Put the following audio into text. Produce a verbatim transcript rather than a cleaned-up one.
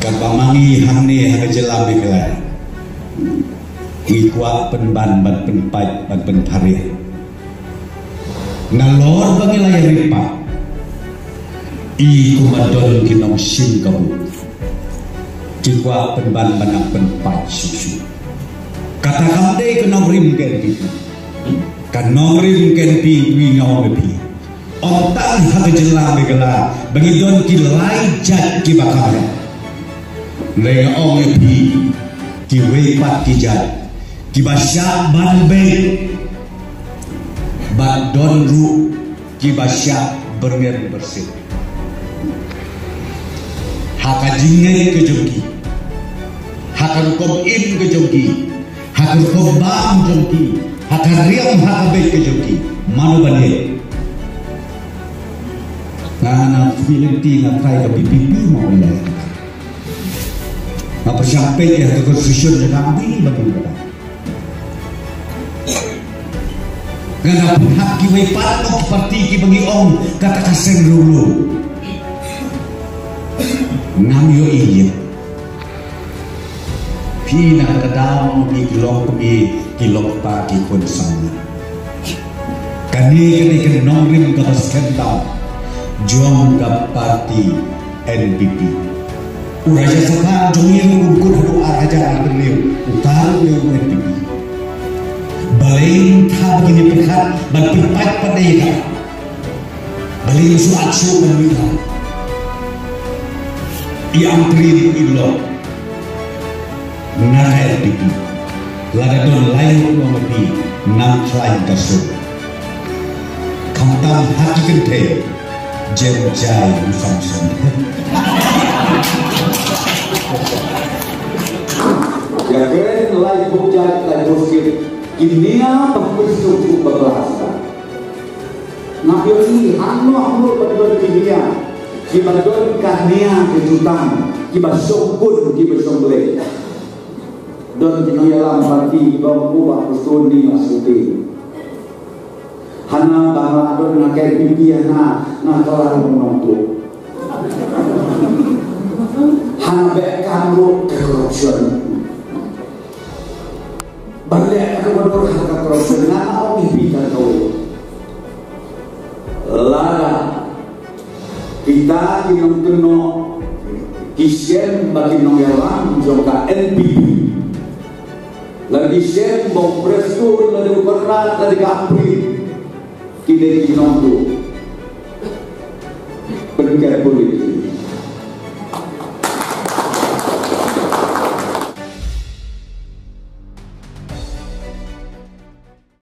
Katba ma ngi hangne ha ka jylla Meghalaya, ngi kwah pynban ban pynpait ban pynpharia. Nalor ba ngi la ïa ri pat, i kumba don ki nongshim kabu, ki kwah pynban ban nang pynpait shuh shuh. Kata kam dei ka nongrim ka N P P. Ka nongrim ka N P P nga ong ïa phi, ym tang ha ka jylla Meghalaya ba ngi don ki lai jait kiba kham ïap. Hynrei nga ong ïa phi, kiwei pat ki jait kiba shah ban beit, bad don ruh kiba shah byrngem byrsit. Ha ka jingngeit ka jong ki, ha ka rukom im ka jong ki, ha ka rukom bam jong ki, ha ka riam ha ka beit ka jong ki, mano ban ïeit? Nga, nga na feeling ti nga trai ka P P P mo ïa. Nga pyrshang peit ïa ka constitution jong ka, nga ong ïa ba ki kata. Nga na pyrkhat kiwei pat ki parti kiba ngi ong kata ka seng riewlum. Ngam ïohi ïa. Phi na kata ka daw ngi ki long kmie, ki long kpa, ki khun samla. Kane ka dei ka nongrim kaba skhem tam jong ka parti N P P. U Rajya Sabha jong ngi ruh u kut haduh ar hajar arphew hynriew, uta ruh u dei u N P P. Balei mynta ba ngin ïa pyrkhat ban pynpait pat ïa ka? Balei ngin shu akshu ban mih ha? I Ampareen i long na ka N P P. Lada don lai ngut nongmihkhmat nang khlaiñ ka suk. Khamtam ha ki kynthei, jem jai u Samson. Ïa kren lai bujat lai buskit, ki nia ba pynsuh u bakla sa. Nga ïohi hangno hangno ba don ki nia, kiba don ka nia ka jutang, kiba shongkun, kiba shongblei. Don ki nongïalam parti kiba ong, "Bah Prestone, nga sngewthuh. Hana ba nga don na K P P hana nga kylla nongtuh. Hana ba kam ruh ka corruption." Ban leh ka ba dur ha ka corruption, nga ong ïa phi kawei. Lada kita ki nongkynnoh ki shem ba ki nongïalam jong ka N P P, lada ki shem ba u Prestone, lada u Conrad, lada ka Ampareen, ki dei ki nongtuh. Pynket puli.